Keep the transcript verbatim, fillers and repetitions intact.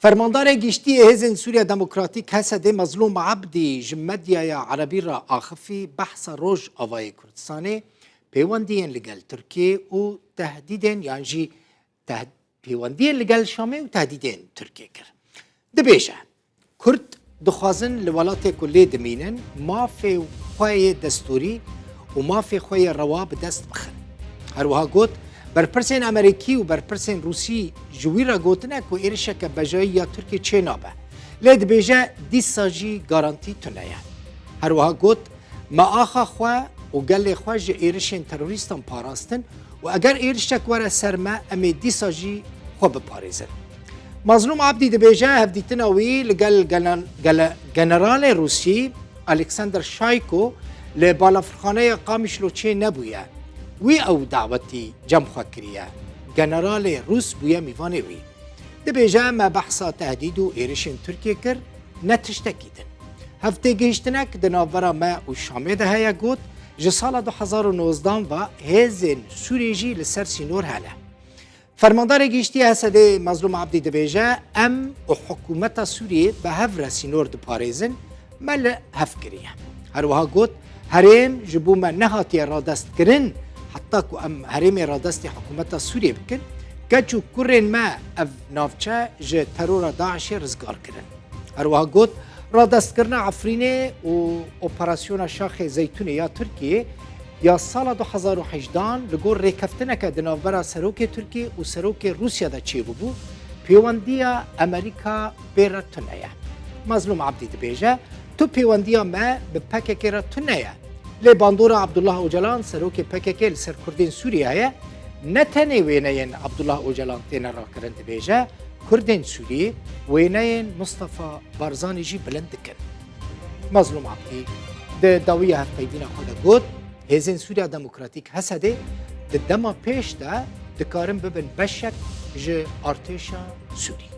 Fermandarê Giştî yê Hêzên Sûriya Demokratîk, H S D, Mezlûm Ebdî ji medyaya erebî re axifî behsa Rojavayê Kurdistanê, pêwendiyên li gel Tirkiyê û tehdîdên yan jî teh-, pêwendiyên li gel Şamê û tehdîdên Tirkiyê kir. Dibêje, Kurd dixwazin li welatê ku lê dimînin mafê xwe yê destûrî û mafê xwe yê rewa bi dest bixin. Her wiha got, berpirsên Amerîkî û berpirsên Rûsî ji wî re gotine ku êrişeke bejayî ya Tirkiyê çênabe. Lê dibêje dîsa jî garantî tune ye. Her wiha got, me axa xwe û gelê xwe ji êrişên terorîstan parastin û eger êrişek were ser me, em ê dîsa jî xwe biparêzin. Mazlûm Abdî dibêje, hevdîtina wî li gel gene-, gele-, generalê Rûsî Alexander Şayko li balafirxaneya Qamişlo çê nebûye. Wî ew dawetî cem xwe kiriye. Generalê Rûs bûye mîvanê wî. Dibêje, me behsa tehdîd û êrişên Tirkiyê kir, ne tiştekî din. Hevtêgihiştinek di navbera me û Şamê de heye, got, ji sala du hezar û nozdan ve hêzên Sûriyê jî li ser sînor hene. Fermandarê Giştî ya H S D'ê Mazlûm Abdî dibêje, em û hikûmeta Sûriyê bi hev re sînor diparêzin, me li hev kiriye. Her wiha got, herêm ji bo me nehatiye radestkirin, heta ku em herêmê radestê hikûmeta Sûriyê bikin, keç û kurên me ev navçe ji terora DAIŞê rizgar kirin. Her wiha got, radestkirina Efrînê û operasyona Şaxê Zeytûnê ya Tirkiyê ya sala du hezar û hejdehan li gor rêkeftineke di navbera serokê Tirkiyê û serokê Rûsya de çêbûbû, pêwendiya Amerîka pê re tune ye. Mazlûm Abdî dibêje, tu pêwendiya me bi P K K re tune ye. Lê bandora Abdullah Ocalan, serokê P K K li ser Kurdên Sûriyê heye, ne tenê wêneyên Abdullah Ocalan têne rakirin, dibêje, Kurdên Sûriyê wêneyên Mustafa Barzanî jî bilind dikin. Mazlûm Abdî di dawiya hevpeyvîna xwe de got, Hêzên Sûriya Demokratîk, H S D, di dema pêş de dikarin bibin beşek ji artêşa Sûrî.